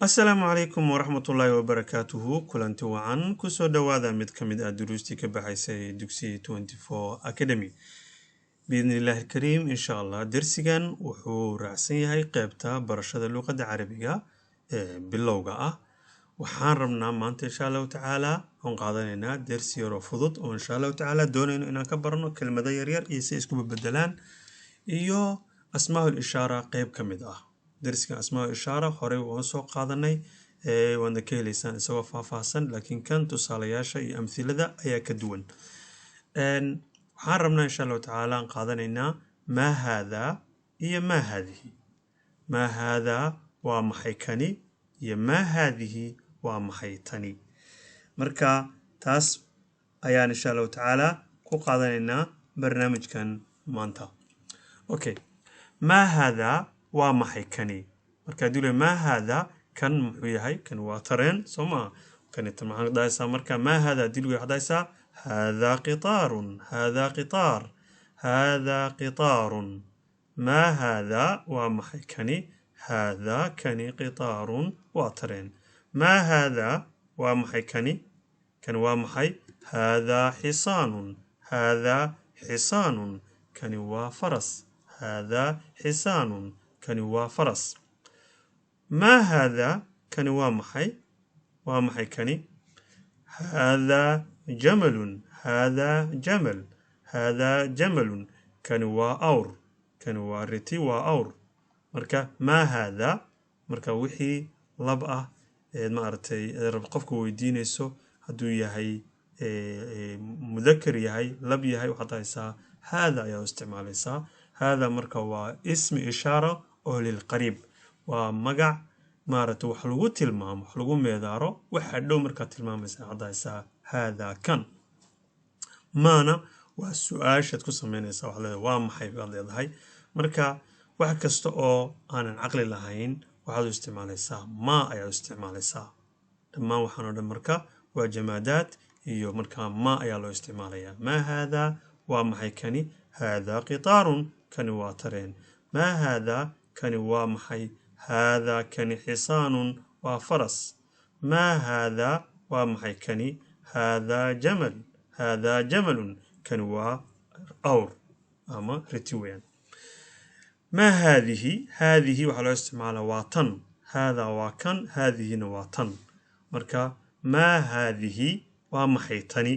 Asalaamu calaykum waraxmatullaahi wabarakaatuhu. Kulanti wacan, kusoo dhowaada mid ka mid ah duruustii ka baxaysay Dugsi 24 Academy, biidni illaahi alkariim. Insha Allah dersigan wuxuu raacsan yahay qeybta barashada luqadda Carabiga ee bilowga ah. Waxaan rabnaa maanta, insha Allahu tacaala, oon qaadanaynaa dersi yaroo fudud oo insha Allahu tacaala doonayno inaan ka barano kelmado yaryar iyo si isku bedelaan iyo asmaa'ul ishaara qeyb ka mid ah. Dersigan asmaa'ul ishaara horey waan soo qaadanay, waadna ka heleysaan isagoo faahfaahsan, laakiin kan tusaalayaasha iyo amthilada ayaa ka duwan. Waxaan rabnaa, insha Allahu tacaala, aan qaadanaynaa maa haadaa iyo maa haadihi. Maa haadaa, waa maxay kani, iyo maa haadihi, waa maxay tani. Marka taas ayaan insha Allahu tacaala ku qaadanaynaa barnaamijkan maanta. Okay, maa haadaa, waa maxay kani? Marka haddii le maa haadaa, kan muxuu yahay? Kan waa tareen, soo maa? Kani maxaa dhahaysaa? Marka maa haadaa haddii lagu waxaad dhahaysaa: haadaa qitaarun, haadaa qitaar, haadaa qitaarun. Maa haadaa, waa maxay kani? Haadaa, kani, qitaarun, waa tareen. Maa haadaa, waa maxay kani? Kani waa maxay? Haadaa xisaanun, haadaa xisaanun, kani waa faras. Haadaa xisaanun, kani waa faras. Maa haadaa, kani waa maxay? Waa maxay kani? Haadaa jamalun, haadaa jamal, haadaa jamalun, kani waa awr, kani waa riti, waa awr. Marka maa haadaa, marka wixii lab ah eed maaragtay qofka weydiinayso, hadduu yahay mudakar yahay, lab yahay, waxaad dhahaysaa haada ayaa u isticmaalaysaa. Haada marka waa ismi ishaara oo lilqariib, waa magac maaragtay wax lagu tilmaamo, wax lagu meedaaro, waxa dhow markaad tilmaamaysa waxaad dhahaysaa haadaa kan. Maana waa su-aashaad ku sameynaysaa, waxaad leedahay waa maxay baad leedahay. Marka wax kasta oo aanan caqli lahayn waxaad u isticmaalaysaa maa ayaad u isticmaalaysaa. Dhammaan waxaan oo dhan marka waa jamaadaad iyo markaa maa ayaa loo isticmaalayaa. Maa haadaa, waa maxay kani? Haadaa qitaarun, kani waa tareen. Maa haadaa, kani waa maxay? Haadaa, kani, xisaanun, waa faras. Maa haadaa, waa maxay kani? Haadaa jamal, haadaa jamalun, kani waa awr ama riti weeyaan. Maa haadihi? Haadihi waxaa loo isticmaalaa waa tan. Haadaa waa kan, haadihina waa tan. Marka maa haadihi, waa maxay tani?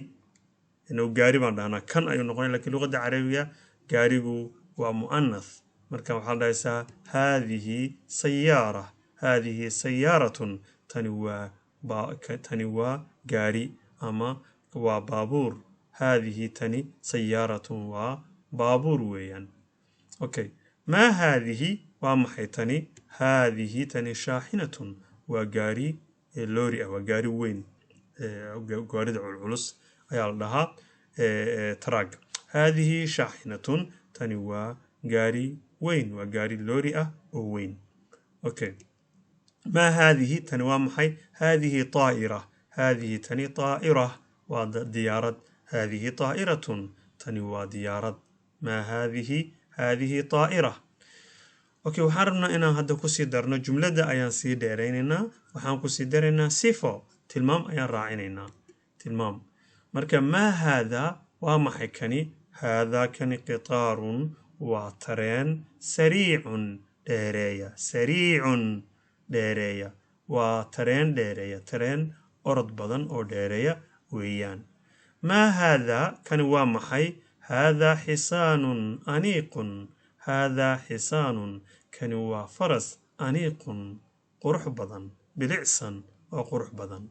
Inuu gaari baan dhahnaa, kan ayuu noqonaya, lakiin luqadda Carabiga gaarigu waa mu'anath. Marka waxaa dhahaysaa haadihi sayaara, haadihi sayaaratun, tani waa gaari ama waa baabuur. Haadihi, tani, sayaaratun, waa baabuur weeyaan. Okay, maa haadihi, waa maxay tani? Haadihi, tani, shaaxinatun, waa gaari loori ah, waa gaari weyn, gaarida culculus ayaa la dhahaa truck. Haadihi shaaxinatun, tani waa gaari weyn, waa gaari loori ah oo weyn. Okay, maa haadihi, tani waa maxay? Haadihi taa'ira, haadihi, tani, taa'ira, waa diyaarad. Haadihi taa'iratun, tani waa diyaarad. Maa haadihi? Haadihi taa'ira. Okay, waxaan rabnaa inaan hadda kusii darno, jumladda ayaan sii dheeraynaynaa, waxaan kusii daraynaa sifo, tilmaam ayaan raacinaynaa, tilmaam. Marka maa haadaa, waa maxay kani? Haadaa, kani, qitaarun, waa tareen, sariicun, dheereeya, sariicun, dheereeya, waa tareen dheereeya, tareen orod badan oo dheereeya weeyaan. Maa haadaa, kani waa maxay? Haadaa xisaanun aniiqun, haadaa xisaanun, kani waa faras, aniiqun, qurux badan, bilicsan oo qurux badan.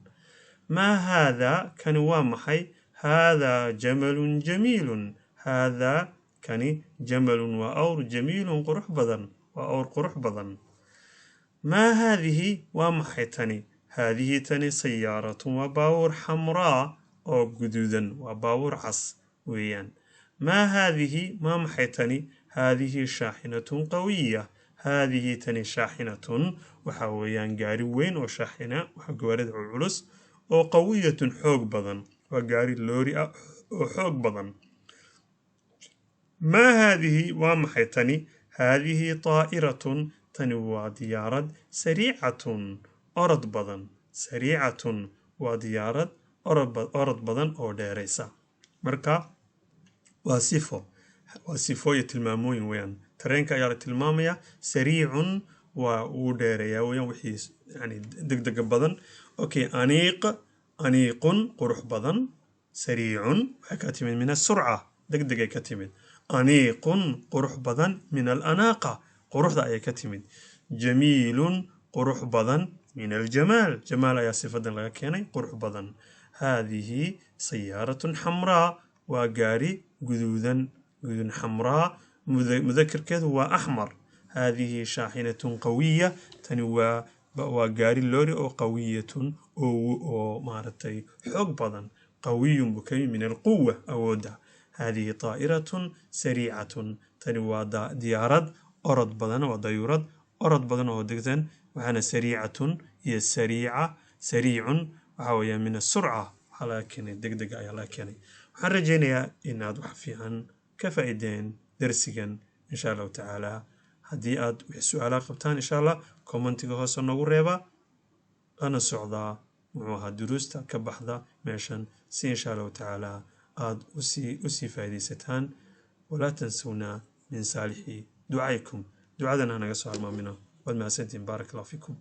Maa haadaa, kani waa maxay? Haadaa jamalun jamiilun, haadaa, kani, jamalun, waa awr, jamiilun, qurux badan, waa awr qurux badan. Maa haadihi, waa maxay tani? Haadihi, tani, sayaaratun, waa baabuur, xamraa, oo guduudan, waa baabuur cas weeyaan. Maa haadihi, maa maxay tani? Haadihi shaaxinatun qawiya, haadihi, tani, shaaxinatun, waxa weeyaan gaari weyn oo shaaxina, waa gawaarida culculus, oo qawiyatun, xoog badan, waa gaari loori ah oo xoog badan. Maa haadihi, waa maxay tani? Haadihi taa'iratun, tani waa diyaarad, sariicatun. Orod badan. Sariicatun waa diyaarad orod badan oo dheeraysa. Marka waa sifo, waa sifo iyo tilmaamooyin weeyaan. Tareenka ayaa la tilmaamayaa. Sariicun waa uu dheereeyaa weeyaan, wixii yani degdega badan. Okay, aniiq, aniiqun, qurux badan. Sariicun waxay ka timid min asurca, degdegay ka timid. Aniiqun, qurux badan, min alanaaqa, quruxda ayay ka timid. Jamiilun, qurux badan, min aljamaal, jamaal ayaa sifadan laga keenay, qurux badan. Haadihi sayaaratun xamraa, waa gaari guduudan, guduudan. Xamraa mudakarkeedu waa axmar. Haadihi shaaxinatun qawiya, tani waa gaari loori oo qawiyatun oo maaragtay xoog badan. Qawiyun buu ka yimid min alquwa, awoodda. Haadihi taa'iratun sariicatun, tani waa diyaarad orod badan, waa dayuurad orod badan oo degsan. Waxaana sariicatun iyo sariica, sariicun waxa weeyaan min asurca, waxaa laga keenay degdega ayaa laga keenay. Waxaan rajaynayaa inaad wax fiican ka faa'iideen darsigan, insha Allahu tacaala. Haddii aad wix su-aalaha qabtaan, insha Allah, commentiga hoose noogu reeba. Lana socdaa muxuu ahaa duruusta ka baxda meeshan, si insha Allahu tacaala aad usii faa'iidaysataan. Walaa tansawna min saalixi ducaykum, ducadana hanaga soo halmaamina. Waad mahadsantihin, baarak Allahu fiikum.